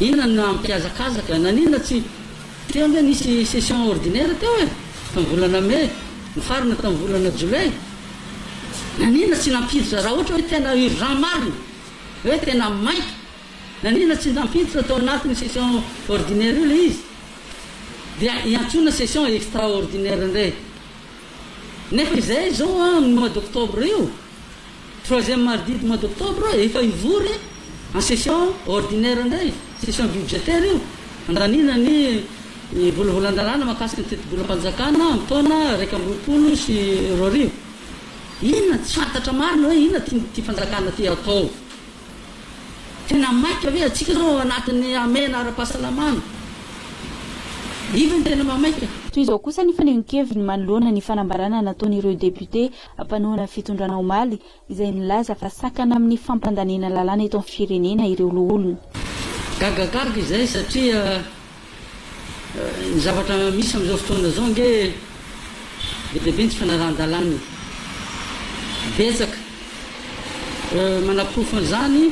Inona no nampihazakazaka? Naninona tsy teo ange nisy session ordinaire teo e, tamin'ny volana mey, nifarana tamin'ny volana jolay. Naninona tsy nampiditra raha ohatra hoe tena urgent marina, hoe tena maika, naninona tsy nampiditra tao anatin'ny session ordinaire io ilay izy? Dia iantsoana session extraordinaire indray. Nefa izay izao amin'ny mois d'octobre io, troisième mardi du mois d'octobre, efa hivory en session ordinaire indray, session budgétaire io, handaniana ny volavolan-dalàna mahakasika ny tetibolam-panjakana amin'ny taona 2021. Inona, tsy fantatra marina hoe inona tian'ity fanjakana ity atao. Tena maika ve antsika zao ao anatin'ny hamehana ara-pahasalamana? Io ve no tena mahamaika? Toy izao kosa ny fanehoan-keviny manoloana ny fanambarana nataon'ireo depiote mpanohana fitondrana omaly izay nilaza fa sakana amin'ny fampandaniana lalàna eto amin'ny firenena ireo loholona. Gagagaga izay satria Ny zavatra misy amin'izao fotoana izao ange be dia be ny tsy fanarahan-dalàna e. Betsaka. Manaporofo an'izany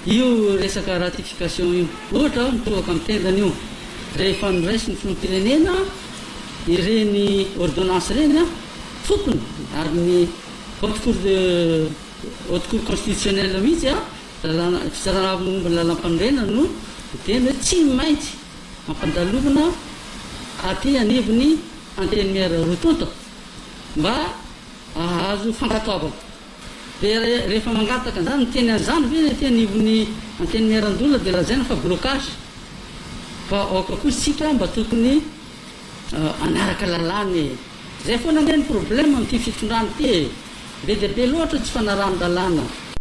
io resaka ratification io. Ohatra mitohaka amin'ny tendany io. Rehefa noraisin'ny filoham-pirenena ireny ordonnance ireny, tokony ary ny haute cour de haute cour constitutionnelle mihitsy Lalàna, fitsarana avo momba ny lalàmpanorenana no miteny hoe tsy maintsy ampandalovina aty anivon'ny Antenimiera roa tonta mba hahazo fankatoavana. Dia rehefa mangataka an'izany, miteny an'izany ve ny aty anivon'ny Antenimierandoholona dia lazaina fa blocage. Fa aoka kosa isika mba tokony hanaraka lalàna e. Izay foana anie ny problème amin'ity fitondrana ity e. Be dia be loatra tsy fanarahan-dalàna.